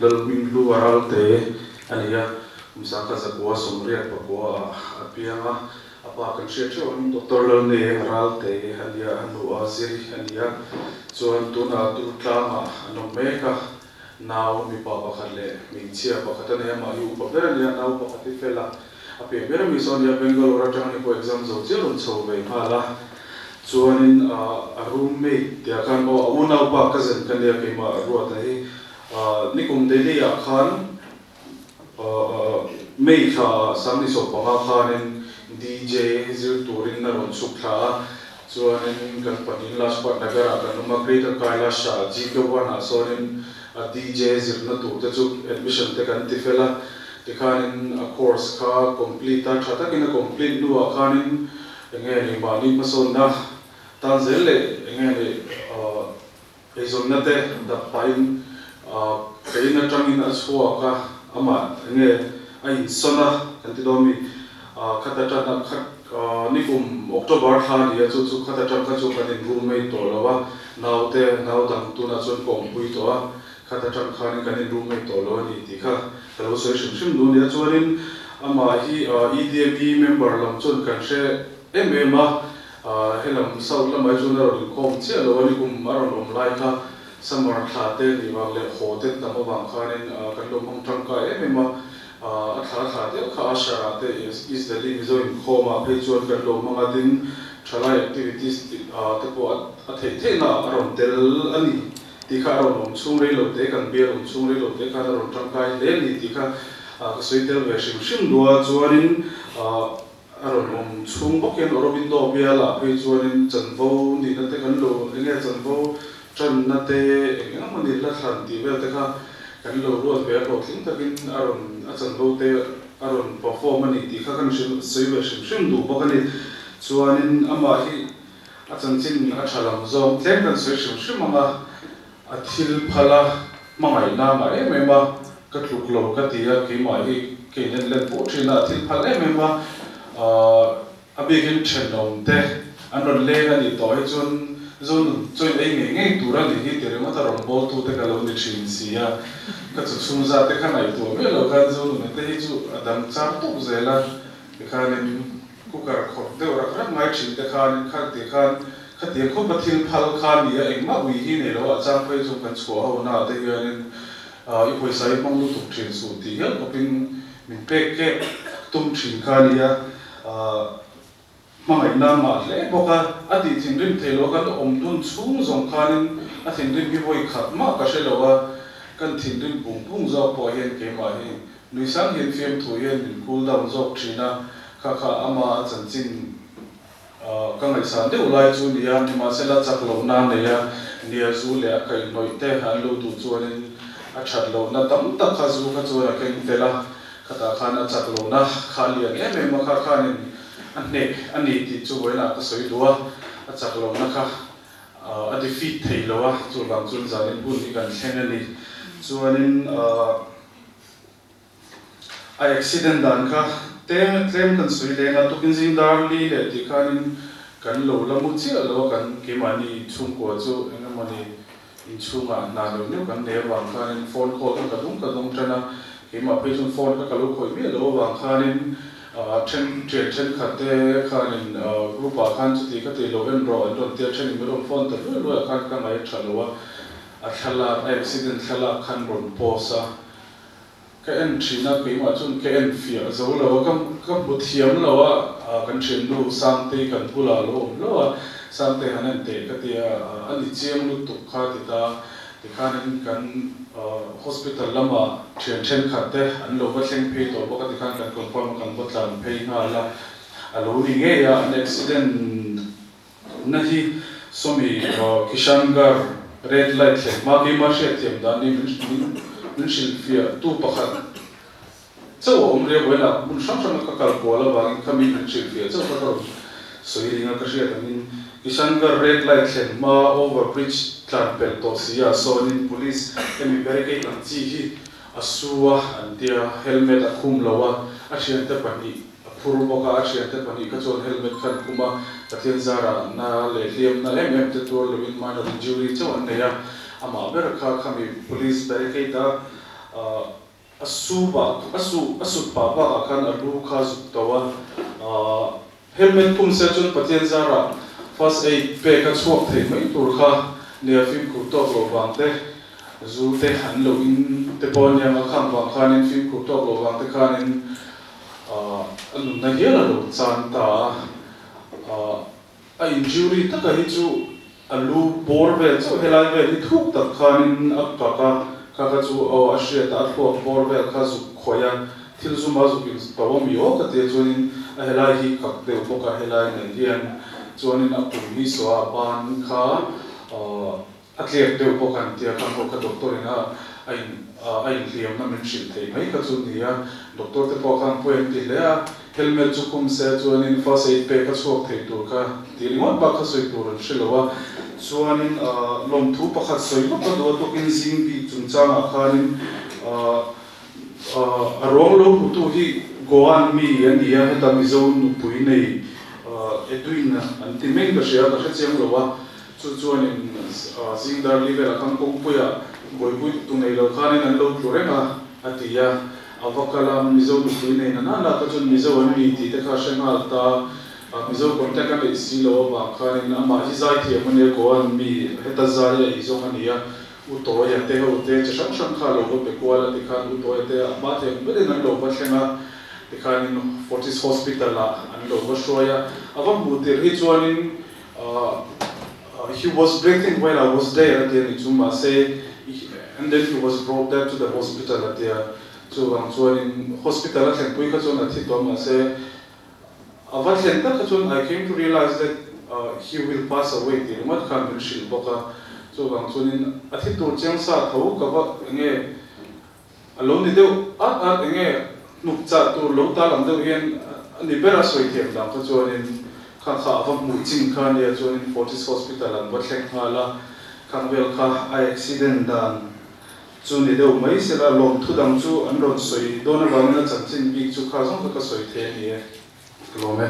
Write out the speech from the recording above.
Lalhming Hlu a Ralte a ni a, kum 1989 ah a piang a, a pa kan hriat theuh ang Doctor Lalnei a Ralte a ni a, a nu a Ziri a ni a, chuan tunah Durtlangah an awm mek a, nau mipa pakhat leh hmeichhia pakhat a nei a, mahni upa ber a ni a, nau pakhat hi fel a, a pian ber ami sawn nia Bangalore atang ni pawh exam zo chiah rawn chho ve nghal a, chuanin a roommate tia khan aw a unaupa cousin ka nia keimah Ruata hi Nikum Delhi ah khan May thla 25 khanin DJ zir turin a rawn chhuk thla a, chuanin kan pahnihin Lajpat Nagar ah kan awm a, Greater Kailash ah GK one ah sawnin DJ zirna tur te chu admission te kan ti fel a, tikhanin a course kha complete a, tha takin a complete hnuah khanin enge ni mahni hmasawnna tan zel leh enge ni Eizawnna te dap pahin ka in atangin a chhuak a, amah enge a insawn a kan ti dawn mi? Khata tan a khat nikum October thla a ni a, chu chu khata tang kha chu kan in roommate tawh lo a, naute nau dang tunah chuan ka awmpui tawh a, khata tang khanin kan in roommate tawh lo a ni tih kha ka lo sawi hrim hrim duh a ni a. Chuanin amah hi EDME member lam chuan kan hre em em a, Helam South lamah hi chuan a rawn inkhawm chiah lo a ni, kum a rawn awm lai kha summer thla te nih vang leh haw te tam avang khanin kan lo hmang tangkai em em a, a thla thla deuh kha Asher-ah te East Delhi Mizo inkhawm ah phei chuan kan lo hmang a, tin thalai activities te pawh a theih theih na ah a rawn tel a ni tih kha a rawn awm chhung rei lo te kan bial awm chhung rei lo te khan a rawn tangkai hle a ni tih kha ka sawi tel ve hrim hrim duh a, chuanin. A rawn awm chhung bawk hian Aurobindo bialah phei chuanin chanvo nihna te kan lo eng nge chanvo tanna te eng eng emaw ni la thlan tih vel te kha kan lo ruat ve a hlawhtling takin a rawn a chanvo te a rawn perform a ni tih kha kan hrilh sawi ve hrim hrim duh bawk a ni. Chuanin amah hi a chanchin a tha lam zawng tlem kan sawi hrim hrim ang a, a thil phal a hmangaihna mah em em a, ka tluk lo ka ti a, keimah hi ka in en let fo thin a, a thil phal em em a, a bikin thenawm te an rawn leng a nih tawh hi chuan Zonun chawi ei ngei ngei tur a nih hi ti ringawt a rawn bawl tu te ka lo ni thin si a, ka chu chhung zat te kha ngaihtuah miah lo khan Zonuna te hi chu a dang char tawp zel a, tikhanin Cooker khawrh deuh rak rak ngai thin te khan kha ti khan khatiang khawp a thil phal kha ni a, engmah ui hi nei lo a, chang phei chu kan chhuah ho na te hianin i pawisa hi hmang lutuk thin suh tih hial khawpin min pek kek tum thin kha a ni a, hmangaihna mah hle bawk a, a tih thinrim thei lo a, kan awm dun chhung zawng khanin a thinrim hi vawi khat mah ka hre lo a, kan thinrim pung pung zawk pawh hian keimah hi Nui sang hian fiamthu hian min cool down zawk thin a, kha kha ama a chanchin ka ngaihsan deuh lai chu nia, nimahsela chak lohna a nei a, nia zu leh a kaihhnawih te an lo duh chuanin a that lohna tam tak kha zu kha chuan a keng tel a, khatah khan a chak lohna kha a lian em em a, kha khanin a hnek a ni tih chu vawiinah ka sawi duh a, a chak lohna kha a defeat thei lo a, chuvang chuan zanin hun hi kan thleng a ni. Chuanin. A accident dan kha tlem tlem kan sawi leng a, tukin zing dar li leh tih khanin kan lo la mu chiah lo a, kan keimahni chhungkua chu eng emawni inchhungah hna neuh neuh kan nei avang khanin phone call kha ka dawng ka dawng tan a, keimah phei chuan phone kha ka lo khawih miah lo avang khanin then thian thenkhat te khanin group ah khan chuti kha ti lo en rawh an rawn tia thenin min rawn phone ta luai luai ah khan ka ngaih tha lo a, a thlalak a accident thlalak khan rawn post a. Ka en thin a, keimah chuan ka en fiah zo lo a, ka ka hmu thiam lo a, kan thiannu Sangtei kan bulah a lo awm hlauh a, Sangtei han en teh ka ti a, a ni chiang lutuk kha ti ta, tikhanin kan hospital lama thian thenkhat te an lo va thleng phei tawh bawk a, tikhan kan confirm a, kan va tlan phei nghal a, a lo ni ngei a, an accident na hi sawmi Kishangarh red light thlen hma keimah hriatthiam dan hi min min min hrilhfiah tu pakhat chauh a awm riau vawiin ah hmun hrang hranga ka kal kual avangin khami min hrilhfiah chauh kha ka rawn sawi ring a ka hriat angin Kishangarh red light thlen hma over bridge tlan pelh tawh si ah sawnin police hemi barricade ang chi hi a su a an tia helmet a khum lo a a thiante pahnih A phur bawk a, a thiante pahnih kha chuan helmet kha an khum a, Pathian zarah na leh hliamna em em te tuar loin minor injury chauh an nei a, amah ber kha khami police barricade a. A su bah a su a sut pah bakah khan a lu kha zuk to a, helmet khum se chuan Pathian zarah first aid pek a chhuak thei mai tur kha nia fimkhur tawk loh vang te, zu te an lo in te pawh aniang a khang vang khanin fimkhur tawk loh vang te khanin a nunna hial a lo chan ta a. A injury taka hi chu a lu bawr vel chauh helai vel hi thuk tak khanin a kak a, kha kha chu aw a hriat a, a thluak bawr vel kha zuk khawih a, thil zuma zuk in to a mi aw ka tia chuanin a helai hi kak deuh bawk a helai nen hian chuanin a pum hi saw a ban kha A tliak deuh bawk an tia khan pawh kha doctor in a a in a inhliamna min hrilh theih mai kha chu ni a, doctor te pawh khan pawi an ti hle a, helmet chu khum se chuanin first aid pek a chhuak thei tur kha tih ringawt bak kha sawi tur an hre lo a, chuanin lawmthu pakhat sawi vak a duh a tukin zing bik chungchangah khanin a ruang lo hmutu hi Goan mi a ni a, heta Mizo nupui nei Edwin an ti meng ka hria ka hrechiang lo a. Chu chuanin zing dar li velah khan kawngpuiah buaipui tu nei lo khanin an lo tlu reng a, a ti a. A va kal a, Mizo nupui nei na nana kha chuan Mizo an ni tih te kha a hre nghal ta. Mizo contact a neih si lo avang khanin amah hi zai thiam a nia, Goan mi heta zai a ei zawng a ni a. U Tawia te ho te chi hrang hrang kha a lo va pe kual a, tikhan U Tawia te a hma thei ang berin an lo va thleng a, tikhanin Fortis Hospital ah an lo va hruai a. A va hmuh tirh hi chuanin He was breathing while I was there a ti a nih chu, mahse and then he was brought there to the hospital a ti a, chuvang chuanin hospital a thlenpui kha chuan a thi tawh mahse a va thlen tak kha chuan I came to realize that he will pass away tih ringawt khan min hrilh bawk a, chuvang chuanin a thi tur chiang sa tho ka va enge A lo ni deuh at at enge hnuk chah tur lo tal ang deuh hian a ni ber a sawi thiam dan kha chuanin kha kha a va hmuh chin kha ania chuanin Fortis Hospital an va thleng nghal a, khang vel kha a accident dan chu ni deuh mai sela lawmthu dang chu an rawn sawi dawn avangin a chanchin bik chu kha zawng kha ka sawi thei a ni e. Ka lawm e.